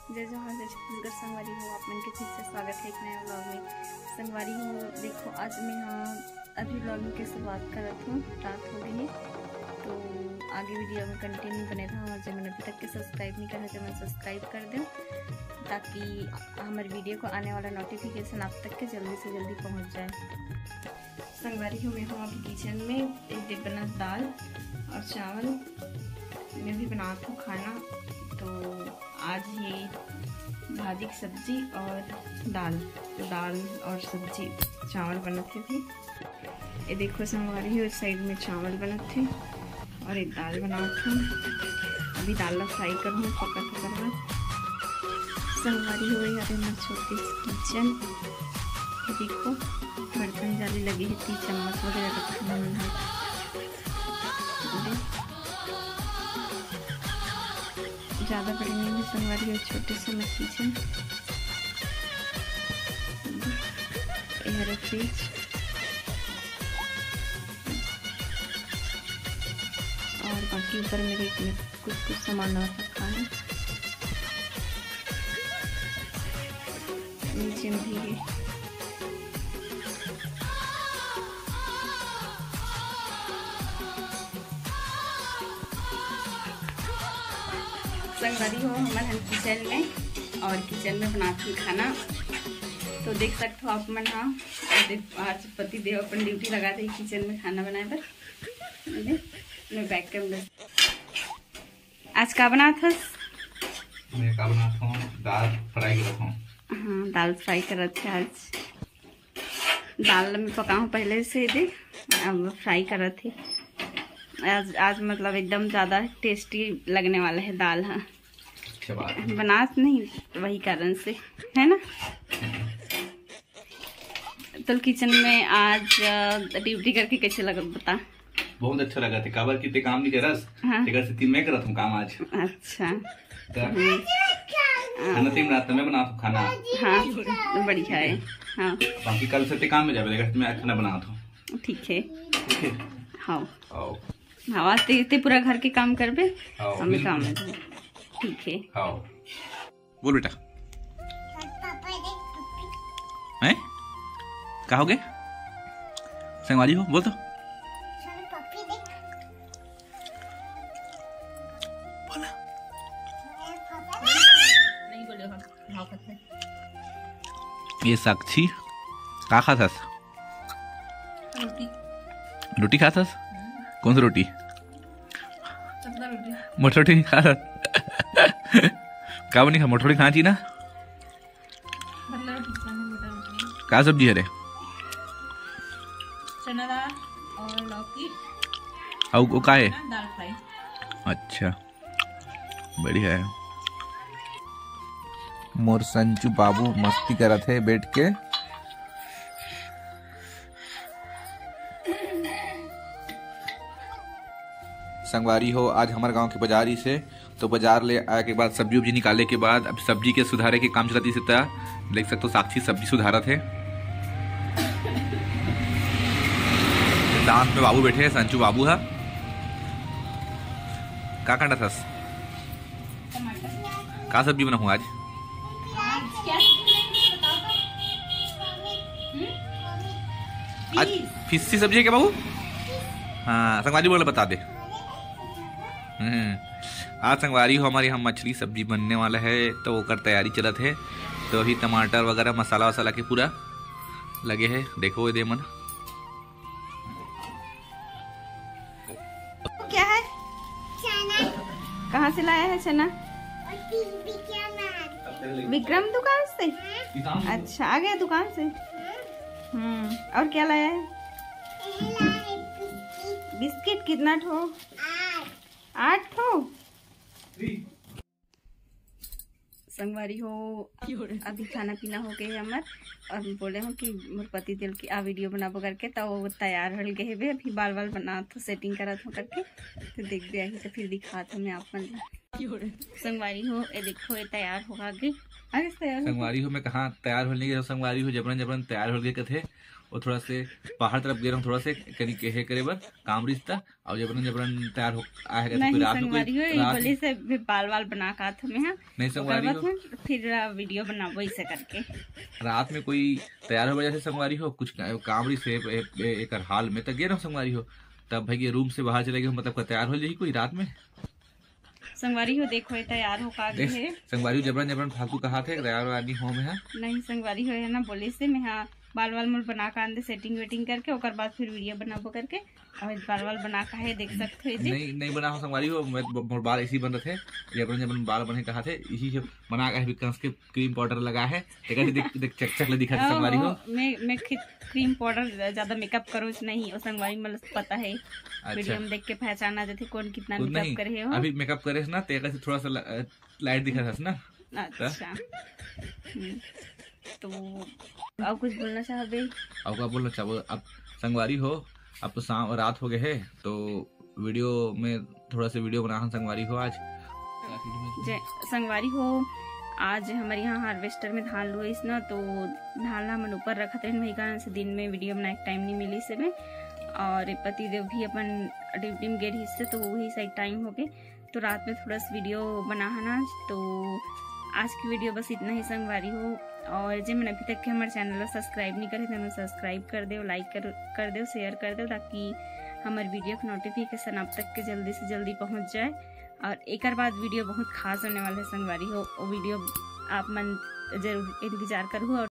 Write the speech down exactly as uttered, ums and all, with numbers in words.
जय जोहार, जय छत्तीसगढ़। संगवारी हो, आप मन के फिर से स्वागत है एक नया vlog में। संगवारी हो, देखो, आज मैं, हाँ, अभी vlog के शुरुआत करत हूँ, रात हो गई है। तो आगे video में continue बने रहो, और जे मन अभी तक के subscribe नहीं करे, ते मन subscribe कर देव, ताकि हमर video को आने वाला notification आप तक के जल्दी से जल्दी पहुँच जाए। संगवारी हो, मैं हूँ अभी kitchen में, एक दे बनत दाल और चावल, मैं भी बनात हूँ खाना। तो आज ये भाजी की सब्जी और दाल, तो दाल और सब्जी, चावल बनत हे अभी। ये देखो संगवारी हो, इस side में चावल बनत हे और एक दाल बनात हूँ। अभी दाल ला fry करूँ पकत पकत ला। संगवारी हो, ये हरे मोर छोटे से kitchen, ये देखो बर्तन जाली लगे हे, ती चम्मच वगैरह रखे हुए हैं। ज़्यादा बड़े नहीं है संगवारी हो, छोटे से मोर kitchen। ये हरे fridge और बाकी ऊपर में rack में कुछ कुछ सामान और रखा है। नीचे में भी है। संगवारी हो, हमन हन kitchen में और kitchen में बनात हन खाना। तो देख सकत हो आप मन हा, आज पति देव अपन duty लगा दे kitchen में खाना बनाए बर। मैं back camera। आज का बनात हस? मैं का बनात हूँ, दाल fry करत हूँ। हाँ, दाल fry करत हे आज। दाल मैं पकाऊँ पहले से दे, अब fry करत हे। आज, आज मतलब एकदम ज़्यादा tasty लगने वाला है दाल। हाँ, अच्छा बात है। बनात नहीं, वही कारण से, है ना? तो kitchen में आज, अ, duty करके कैसे लगा बता? बहुत अच्छा लगा थे, काबर कि ते काम नहीं करस, हाँ। तेकर सेती मैं करत हूँ काम आज। अच्छा। तो हम्म। खाना तेम रात में बनात हूँ खाना। हाँ, तो बढ़िया है। हाँ। बाकी कल से ते काम में जाबे, तेकर सेती मैं आज खाना बनात हूँ। ठीक है। ठीक है। हाँ। आओ। हाँ, आज ते, ते पूरा घर के काम करबे, आओ, हमें बिल्कुल। काम में जाबे। ठीक है। आओ। बोल बेटा। पापा देख, पप्पी। हैं? का हो गए? संगवारी हो, बोल तो। पापा पप्पी देख। बोला। नहीं बोले हो, भाव खाते हैं। ये साक्षी का खात हस? रोटी। रोटी खात हस? हम्म। कौन सी रोटी? पतला रोटी। मोटी रोटी नहीं खात हस? का बनी खा, मोटी रोटी खाना चाहिए ना। पतला रोटी खानी, मोटा रोटी नहीं। का सब्जी हरे? चना दाल और लौकी। अउ वो का है? दाल fry। अच्छा, बढ़िया है। मोर संचू बाबू मस्ती करत हे बैठ के। संगवारी हो, आज हमर गांव के बाजार ही से, तो बाजार ले आए के बाद, सब्जी उब्जी निकाले के बाद, अब सब्जी के सुधारे के काम चलत हे, त देख सकते हो साक्षी सब्जी सुधारत हे। दांत में बाबू बैठे हे, संचू बाबू हा। का काटत हस? टमाटर। का सब्जी बनाहूँ आज? आज क्या सब्जी बनाएंगे, बताओ तो। हम्म? आज fish। Fish की सब्जी है क्या बाबू? हाँ, संगवारी बोले बता दे। हम्म, आज संगवारी हो, हमारे यहाँ मछली सब्जी बनने वाला है, तो ओकर तैयारी चलत है। तो अभी टमाटर वगैरह, मसाला वसाला के पूरा लगे है। देखो ये दे मन। क्या है? चना। कहाँ से लाया है चना? और फिर भी क्या ना। विक्रम दुकान से? हाँ। अच्छा, आ गया दुकान से। हाँ। हम्म, और क्या लाया है? ये लाया है बिस्किट। बिस्किट कितना ठो? आठ। आठ ठो। संगवारी हो, अभी खाना पीना हो गए हमर, और बोले हो कि मोर पति देव के आ video बनाबो करके, तो वो तैयार हो गए हवे, अभी बाल बाल बनात हो, setting करत हो करके, तो देख दे आही तो फिर दिखात हो मैं आप मन ला। संगवारी हो, ये देखो, ये तैयार हो आगे, आगे से तैयार हो। संगवारी हो, मैं कहाँ तैयार हो नहीं गया, संगवारी हो जबरन जबरन तैयार हो गए कथे, वो थोड़ा से पहाड़ तरफ गे रहूं, थोड़ा से कनी के हे करे बर काम रिश्ता। और जबरन जबरन तैयार हो आए हे, तो नहीं फिर रात में कोई संगवारी हो, ये रात बोले से भी बाल वाल बना का थों मैं, हाँ। नहीं ओकर संगवारी बाद हो, हम फिर वीडियो बनाबो इसे करके। रात में कोई तैयार हो वजह से संगवारी हो, कुछ का- काम रही से ए- ए- एकर हाल में तक गे रहूं संगवारी हो, तब भाई ये रूम से बाहर चले गए, मतलब का तैयार हो जाही कोई रात में। संगवारी हो, देखो ये तैयार हो का गे देख हे। संगवारी हो, जबरन जबरन फालतू कहा थे, तैयार वार नहीं हो मैं, हाँ। नहीं संगवारी हो, है ना, बोले से मैं, हाँ, बाल वाल मोर बना का आन दे, सेटिंग वेटिंग करके, ओकर बाद फिर वीडियो बनाबो करके। और बाल वाल बना का हे, देख सकते हो जी। नहीं, नहीं बना हो संगवारी हो, मैं ब- मोर बाल ऐसे ही बन रहे थे, जबरन जबरन बाल बने कहा थे, इसी से बना का है, विकास के क्रीम पाउडर लगा है, तेकर से देख देख चक चक ले दिखा थे संगवारी हो। ओहो, मैं मैं क्रीम पाउडर ज्यादा मेकअप करो नहीं, और संगवारी मतलब पता है, अच्छा। वीडियो में देख के पहचाना जाते कौन कितना खुद मेकअप नहीं, करे हो। अभी मेकअप करे ना, तेकर से थोड़ा सा ल- लाइट दिखा था ना। अच्छा। हम्म। तो और कुछ बोलना चाहबे? और का बोलना चाहबो, अब संगवारी हो, अब तो शाम रात हो गए है, तो वीडियो में थोड़ा सा वीडियो बना हम संगवारी हो आज। जय संगवारी हो, आज हमारे यहाँ हार्वेस्टर में धान लुइस ना, तो धान ला हमन ऊपर रखत रहिन, वही कारण से दिन में वीडियो बनाए के टाइम नहीं मिलिस हे। और पतिदेव भी अपन ड्यूटी में गे रहिस हे, तो वही सही टाइम हो गए, तो रात में थोड़ा सा वीडियो बना है ना। तो आज की वीडियो बस इतना ही संगवारी हो, और जे मन अभी तक के हमारे चैनल ला सब्सक्राइब नहीं करे, तो सब्सक्राइब कर दो, लाइक कर कर दो, शेयर कर दो, ताकि हमारे वीडियो का नोटिफिकेशन आप तक के जल्दी से जल्दी पहुंच जाए। और एकर बाद वीडियो बहुत खास होने वाला है संगवारी हो, वो वीडियो आप मन जरूर इंतजार करो। और